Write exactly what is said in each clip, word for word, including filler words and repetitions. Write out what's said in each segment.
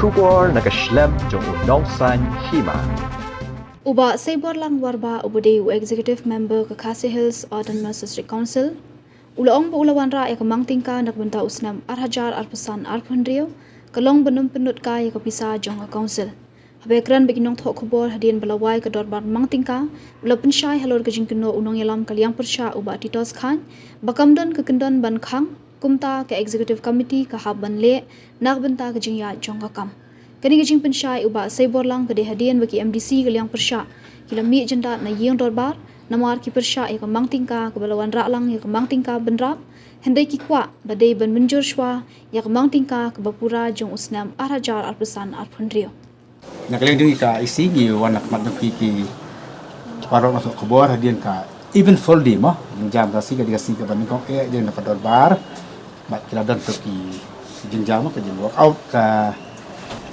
Khubor na ka shlem jong u Nongsaiñ Hima. U Bah Seiborlang Warbah uba dei u Executive Member ka Khasi Hills Autonomous District Council u la ong ba u la wanrah ïa ka mang tyngka na ka bynta u snem ar hajar arphew san arphew hynriew, ka long ban ym pynlut kai ïa ka pisa jong ka Council. Haba ïakren bad ki nongthoh khubor hadien ba la wai ka dorbar mang tyngka, u la pynshai halor ka jingkynnoh u nongïalam ka liang pyrshah u Bah Titos Chyne ba kam don ka kyndon ban khang, kumta ka Executive Committee ka hap ban leh na ka bynta ka jingïaid jong ka kam. Kane ka jingpynshai u Bah Seiborlang ka dei hadien ba ki M D C ka liang pyrshah ki la mih jyndat na ïing dorbar namar ki pyrshah ïa ka mang tyngka kaba la wanrah lang ïa ka mang tyngka bynrap, hynrei ki kwah ba dei ban mynjur shuwa ïa ka mang tyngka kaba pura jong u snem ar hajar arphew san arphew hynriew. Na ka liang jong ngi ka E C ngi wan na khmat jong phi ki paralok nongthoh khubor hadien ka eventful day mo, jingjia ka sngi, ka dei ka sngi kaba nyngkong eh jong ka dorbar. Bad ki la don to ki jingjia mo, ka jing workout, ka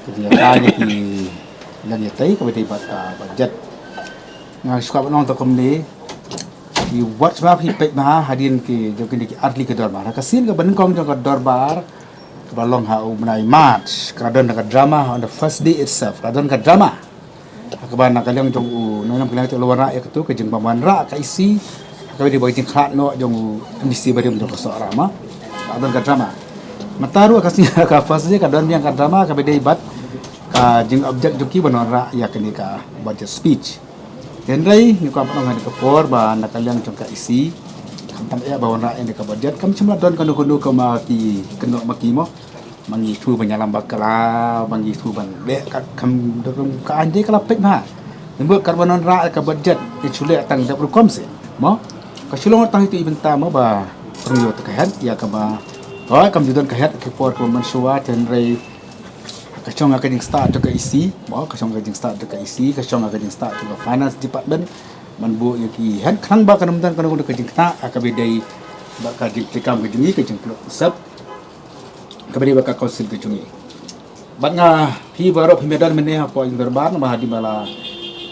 ka jingïatai ïa ki nongïatai kaba dei bad ka budget. Nga shu kwah ban ong to kumne, ki watch ma phi peit ma hadien ki jong kine ki artylli ki dorbar. Ka sien kaba nyngkong jong ka dorbar kaba long ha u bnai March, ka la don ka drama on the first day itself, ka la don ka drama. Ha kaba na ka liang jong u nongïalam ka liang te u la wanrah ïa katu ka jingbym wanrah ka E C ha kaba dei bad ka jingkhlad noh jong u M D C barim jong ka Sohra ma. Ka la don ka drama. Mynta ruh ka sngi ka first day ka don biang ka drama kaba dei bad ka jingobject jong ki ban wanrah ïa kane ka budget speech. Hynrei ngi kwah ban ong ha kane ka por ba na ka liang jong ka E C, khamtam eh ba wanrah ïa kane ka budget, kam shym la don kano kano kaba ki kynnoh ma ki mo. Ma ngi ïathuh ban ïalam bakla, ma ngi ïathuh ban leh kat kam dei ruh ka aiñ dei ka la peit ma. Lem bad kat ban wanrah ïa ka budget, ngi shu leh tang dep rukom seh mo. Ka shu long tang ïa itu i bynta mo ba pynïoh ta ka het ïa kaba, oh, kam ju don ka het ki por kaba mynshuwa, hynrei ka shong ha ka jingstad jong ka E C mo, ka shong ha ka jingstad jong ka E C, ka shong ha ka jingstad jong ka Finance Department ban buh ïa ki het, khnang ba kan ym don kano kano ka jingkynnoh ha kaba dei bad ka jingtreikam ka jong ngi, ka jingpynlut pynsep kaba dei bad ka Council ka jong ngi. Bad nga, phi baroh phi mih don mynne hapoh ïing dorbar, namar hadien ba la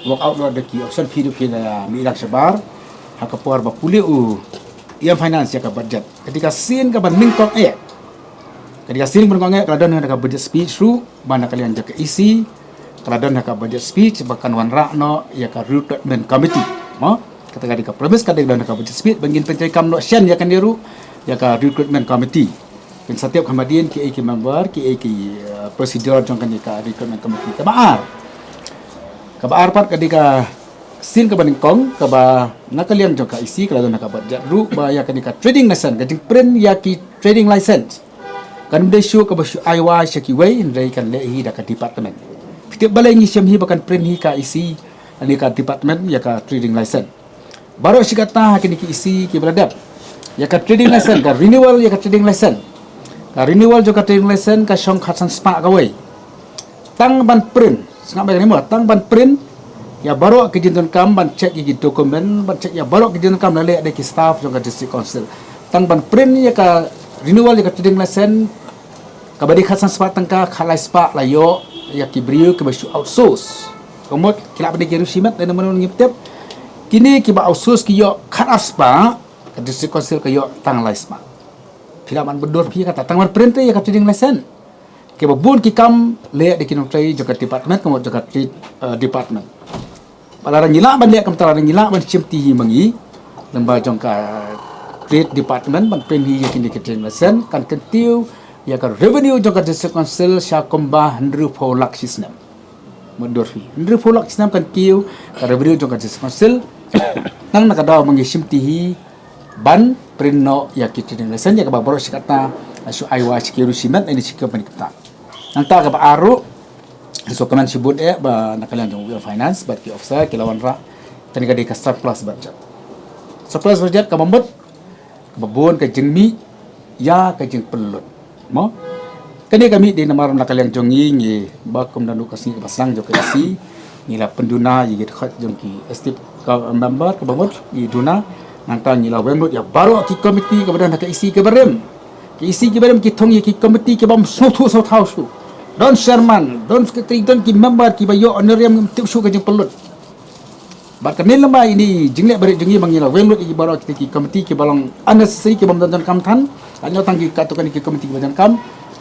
workout lut da ki option phi ruh phi la mih lang shabar ha ka por ba pule u E M Finance ïa ka budget. Ka dei ka sien kaba nyngkong eh, ka dei ka sien kaba nyngkong eh ka la don ha ka budget speech ruh, ba na ka liang jong ka E C ka la don ha ka budget speech ba kan wanrah noh ïa ka recruitment committee mo. Kata ka dei ka promise ka dei ka don ha ka budget speech ba ngin pyntreikam noh shen ïa kane ruh, ïa ka recruitment committee. Phin sa tip kham hadien kiei ki member, kiei ki, eh, procedure jong kane ka recruitment committee. Kaba ar, kaba ar pat ka dei ka sien kaba nyngkong kaba na ka liang jong ka E C ka la don ha ka budget ruh ba ïa kane ka trading license, ka jingprint ïa ki trading license, kan ym dei shuh kaba shu ai wai sha kiwei, hynrei kan leh hi da ka department. Phi tip balei ngi shem hi ba kan print hi ka E C, kane ka department ïa ka trading license. Baroh shi katta ha kine ki E C kiba la dep, ïa ka trading license, ka renewal ïa ka trading license, ka renewal jong ka trading license ka shong khatsan spah kawei. Tang ban print, sngap bha kane mo, tang ban print ïa baroh ki jingdonkam, ban check ïa ki document, ban check ïa baroh ki jingdonkam la leh da ki staff jong ka District Council. Tang ban print ïa ka renewal ïa ka trading license, kaba dei khatsan spah tyngka, khatlai spah la ïoh ïa ki briew kiba shu outsource. Ka mut ki lah ban dei ki riewshimet lane mano ngim tip. Kine kiba outsource ki ïoh khatar spah, ka District Council ka ïoh tang lai spah. Phi lah ban byndur phi kata, tang ban print ïa ka trading license. Kiba bun ki kam leh da ki nongtrei jong ka department, ka mut jong ka trade, eh, department. Ba lada ngi lah ban leh kumta, lada ngi lah ban shim ti hi ma ngi, lyngba jong ka trade department ban print hi ïa kine ki trading license, kan kyntiew ïa ka revenue jong ka District Council sha kumba hynriewphew lak shi snem. Mutdur phi, hynriewphew lak shi snem kan kiew ka revenue jong ka District Council. Tang na ka daw ba ngi shim ti hi ban print noh ïa ki trading license ïa kaba baroh shi katta la shu ai wai sha ki riewshimet lane sha ki company kumta. Nangta kaba ar ruh, so kmen shibun eh ba na ka liang jong u Finance bad ki officer ki la wanrah kane ka dei ka surplus budget. Surplus budget kaba mut kaba bun ka jingmih ïa ka jingpynlut mo. Kane ka mih dei namar na ka liang jong ngi, ngi ba kum da nu ka sngi kaba sdang jong ka E C ngi la pynduna ïa ki dkhot jong ki executive member kaba mut ngi duna. Nangta ngi la weng lut ïa baroh ki committee kaba don ha ka E C kiba rim. Ki E C kiba rim ki thung ïa ki committee kibym sngewthuh sngewthaw shuh. Don chairman, don secretary, don ki member kiba ïoh honorarium, ngim tip shuh ka jingpynlut. Bad kane lem bad ine i jingleh barit jong ngi ba ngi la weng lut ïa ki baroh kita ki committee kiba long unnecessary, kibym don donkam than. Ngi tang ki katto katne ki committee kiba donkam.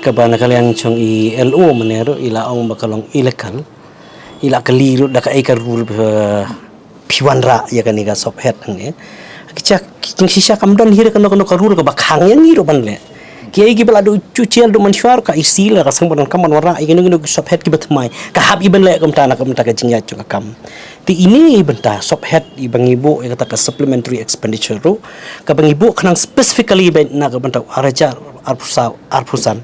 kaba na ka liang jong i L O mynne ruh i la ong ba ka long illegal. I la kylli ruh da kaei ka rule ba phi wanrah ïa kane ka sop het hangne. Ki jia, ki jingshisha kam don hi ruh kano kano ka rule kaba khang ïa ngi ruh ban leh. Kiei kiba la duh shu jia duh mynshuwa ruh ka isi la ka seng ba donkam ban wanrah ïa kino kino ki sop het kiba thymmai. Ka hap i ban leh kumta na kumta ka jingïaid jong ka kam. Te ine i bynta sop het iba ngi buh ïa kata ka supplementary expenditure ruh, kaba ngi buh khnang specifically ba na ka bynta u ar hajar arphew saw, arphew san.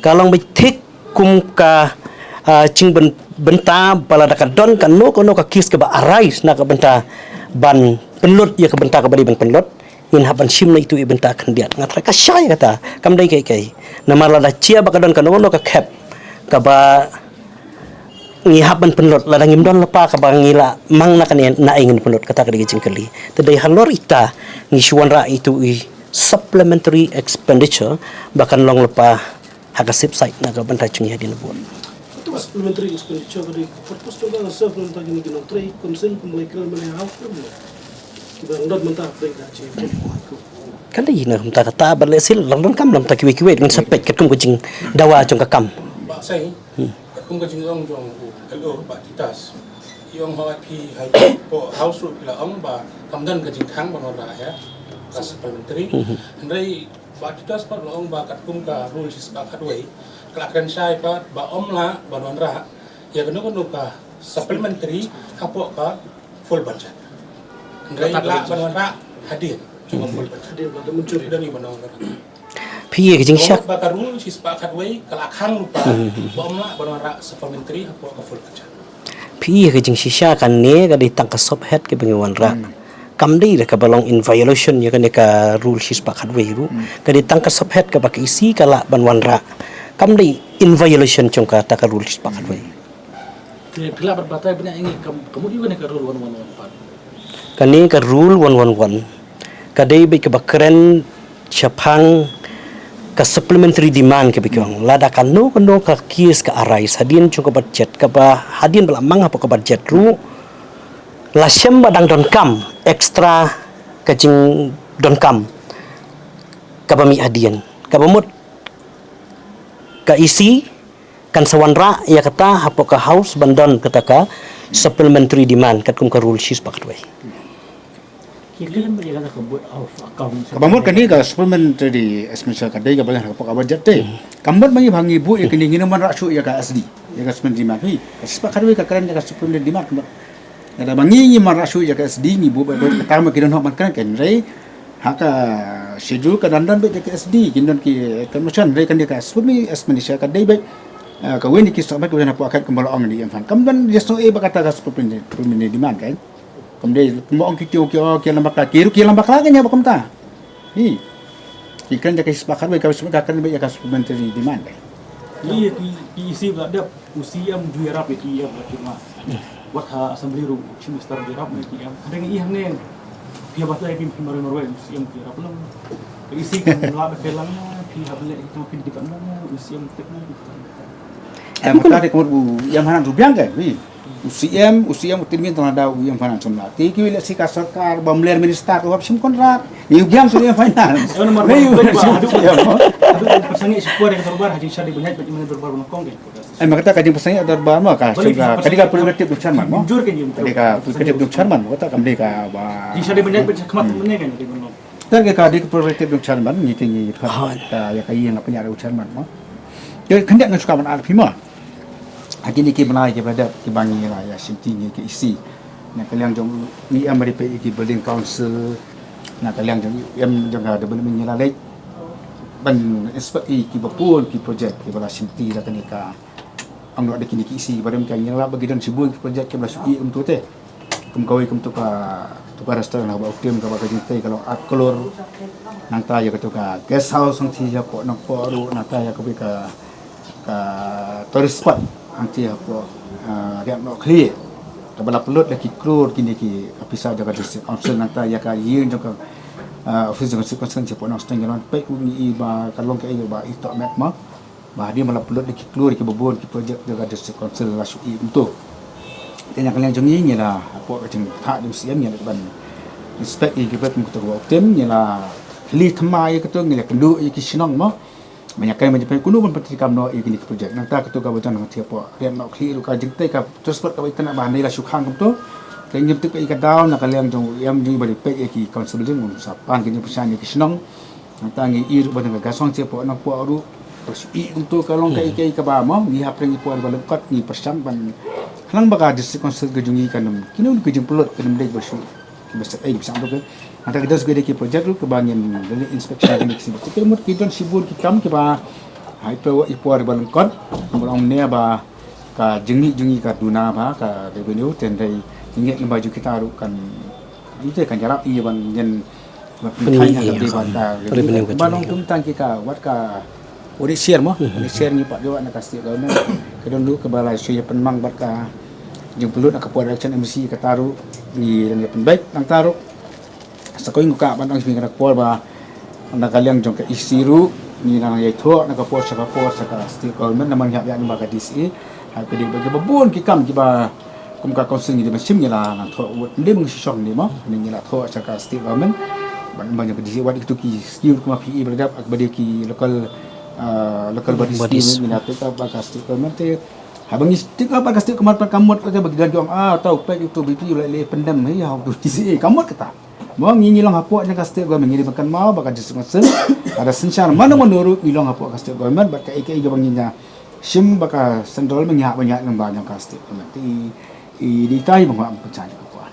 Ka long beit thik kum ka, ah, jingbyn-, bynta ba lada ka don kano kano ka case kaba arise na ka bynta ban pynlut ïa ka bynta kaba dei ban pynlut, ngin hap ban shim na itu i bynta khyndiat. Nga tharai ka shai kata, kam dei kaei kaei. Namar lada jia ba ka don kano kano ka khep kaba ngi hap ban pynlut, lada ngim don lypa kaba ngi la mang na kane, naei ngin pynlut, kata ka dei ka jingkylli. Te dei halor ita ngi shu wanrah itu i supplementary expenditure ba kan long lypa ha ka sip site na ka bynta jong ngi hadien bud. Supplementary expenditure ka dei ka purpose jong ka, supplementary kine ki nongtrei council kum lai kren mane hau kren mane. Kiba rong dot mynta pdeng ka jingpynlut ko. Ka dei na mynta kata ba lehse la donkam na mynta kiwei kiwei ngin sa peit katkum ka jingdawa jong ka kam. Ba sai. Hmm. Katkum ka jingong jong u L O Bah Titas. I ong hawai phi hai ko House ruh phi la ong ba kam don ka jingkhang ban wanrah ïa ka supplementary. Hmm. Hynrei Bah Titas pat la ong ba katkum ka rule shispah khatwei ka la kren shai pat ba ym lah ban wanrah ïa kano kano ka supplementary hapoh ka full budget. Hynrei lah ban wanrah hadien jong ka full budget. Hadien ba da mynjur ïa da ni ban wanrah. Phi ïa ka jingshak. Ba ka rule shispah khatwei ka la khang lypa ba ym lah ban wanrah supplementary hapoh ka full budget. Phi ïa ka jingshisha kane ka dei tang ka sop het kaba ngi wanrah. Hmm. Kam dei da kaba long in violation ïa kane ka rule shispah khatwei ruh. Hmm. Ka dei tang ka sop het kaba ka E C ka lah ban wanrah. Kam dei in violation jong kata ka rule shispah khatwei. Phi, phi lah ban batai bniah ïa ngi kam, ka mut ïa kane ka rule one one one pat. Kane ka rule one one one ka dei beit kaba kren shaphang ka supplementary demand kaba ki ong. Lada kano kano ka case ka arise hadien jong ka budget kaba hadien ba la mang hapoh ka budget ruh la shem ba dang donkam extra ka jingdonkam kaba mih hadien. Kaba mut ka E C kan sa wanrah ïa kata hapoh ka House ban don kata ka supplementary demand katkum ka rule shispah khatwei. Ki kren ba ïa kata ka vote of account. Kaba mut kane ka supplementary expenditure ka dei kaba don hapoh ka budget te. Hmm. Ka mut ma ngi ba ngi buh ïa kane ngin ym wanrah shuh ïa ka S D, ïa ka supplementary demand. Hi, ka shispah khatwei ka kren ïa ka supplementary demand ka mut. Lada ba ngi ngim wanrah shuh ïa ka S D ngi buh beit beit kata ma ki don hok ban kren, hynrei ha ka schedule ka don don beit ïa ka S D, kin don ki, eh, commission, hynrei kane ka supplementary expenditure ka dei beit, eh, kawei na ki stock beit kaba don hapoh ka kat kumba la ong ïa ka fund. Kam don ïa snoh ei ba kata ka supplementary demand kan. Kam dei kumba ong ki tiew ki, oh, ki ïalam bakla, ki ruh ki ïalam bakla kan ïa ba kumta. Hi. Ki kren ïa ka shispah khatwei, ka shispah khatwei ïa ka supplementary demand kan. Ïa ki, ki E C ba la dep. U C M ju ïarap ïa ki E M ha ki ma. Wat ha assembly ruh u Chief Minister ju ïarap ïa ki E M. Hynrei ngi ïa hangne phi haba tlot phi marwei marwei u C M ju ïarap lang. Ka E C kan lap ïa ka lang phi haba leh ïa ka phi department u C M tip na. Em ka dei ka mut u E M Fernandes u biang ka wi. U C M, u C M u tip mynta tang da u E M Fernandes samla. Te kiwei leh shi ka sorkar ba mler minister ka wap shim kontrak. Ngi u biang shu E M Fernandes. Ïa namar ba haduh sangeh shi por ïa ka dorbar ha jingshad ïa bniat bad ïa dorbar ba nyngkong. Em, kata ka jingpyrsangeh dorbar mo ka, ka dei ka prerogative jong chairman mo. Ka dei ka prerogative jong chairman mo, kata kam dei kaba. Jingshad ïa bniat bad khmat mynne kan. Kata ka dei ka prerogative jong chairman, ngi te ngi ka ïa ka ïing ka pynïaid u chairman mo. Te khyndiat ngan shu kmen ar phi mo. Ha kine ki bnai kiba la dep kiba ngi la ïa shimti ngi ki E C. Na ka liang jong ngi em ri peit ki building council. Na ka liang jong em jong ka development ngi la leit ban inspect ïa kiba bun ki project kiba la shimti da kane ka Ong noh da kine ki E C ba dang ka ngi la ba ki don shibun ki project ki ba la shu ïeh kumto te. Kum kawei kumto ka, to ka restaurant haba u Tim kaba ka jingtei ka long ar klur. Nangta ïa kato ka guest house hangtei hapoh Nongpoh ruh, nangta ïa kawei ka, ka tourist spot hangtei hapoh, ah, Riat Nohkhlieh. Kaba la pynlut da ki klur kine ki pisa jong ka district council, nangta ïa ka ïing jong ka, ah, office jong ka district council hapoh Nongstoiñ, ngi la peit, ngi i ba ka long kaei ba i tohmet mo. Ba hadien ba la pynlut da ki klur kiba bun ki project jong ka district council la shu ïeh kumto. Te na ka liang jong ngi ngi la hapoh ka jingthah jong u C M ngi la ban inspect ïa ki project kumto kaba u Tim, ngi la khlieh thymmai ïa kito, ngi la kynduh ïa ki shnong mo. Ba ïa kane ba jingpynïaid kumno ban pyntreikam noh ïa kine ki project. Nangta kito kaba jan hangtei hapoh Riat Nohkhlieh ruh ka jingtei ka tourist spot kaba itynnad ba hangne la shu khang kumto. Te ngim tip kaei ka daw na ka liang jong u E M jong ngi ba dei peit ïa ki council building, un sa pan ka jingpynshai ïa ki shnong. Nangta ngi ïohi ruh ba na ka Gasong sha hapoh Nongpoh ruh, ka shu ïeh kumto ka long kaei kaei kaba mo, ngi hap pyrshang ïa por ba lyngkot ngi pyrshang ban khnang ba ka district council ka jong ngi kan ym, kino kino ki jingpynlut kan ym dei ba shu, kiba sep ei ba sep ei. Nangta ki don sa ki project ruh kiba ngin leit inspection kine ki sibuk. Ki mut ki don shibun ki kam kiba Hai to i por ba lyngkot, ba long ne ba ka jingmih jong ngi ka duna ba ka revenue, te hynrei ngi ngeit lem ba jong kita ruh kan, ite kan ïarap ïa ban ïeng ba pynkheiñ ha ka dei ba ka revenue ka ba long tum tang ki ka wat ka audit share mo, audit share ngi pat ïoh na ka state government. Ka don ruh kaba la shu ïa pynmang bad ka jingpynlut na ka por election M C, kata ruh ngi dang ïa pynbeit nangta ruh. Sa kawei ngi kwah ban ong sha phi ka por ba na ka liang jong ka E C ruh ngi nang ïai thoh na ka por sha ka por sha ka state government, namar ngi hap ïa ngi ba ka D C A. Ha ka dei ba kiba bun ki kam kiba kum ka council ngi dei ban shim, ngi la nang thoh wut, ngi dei ban shong ngi mo, ngi la thoh sha ka state government. Ban ban jong ka D C A wat kitu ki scheme kumba phi i ba dap, ba dei ki local, ah, local body scheme, ngi la take up ba ka state government te. Haba ngi take up ba ka state government, ka mut kata ba ki don ki ong, ah, tau peit uto B P U la leh pyndem hi ha uto D C A, ka mut kata. Mo ngi ngi long hapoh jong ka state government, ngi dei ban kynmaw ba ka district council ada synshar mano mano ruh ngi long hapoh ka state government, bad kaei kaei kaba ngi ïa shim ba ka central, ngi hap ban ïaid lyngba jong ka state government. Te i, i dei ita hi ba nga kwah ban pynshai ka por.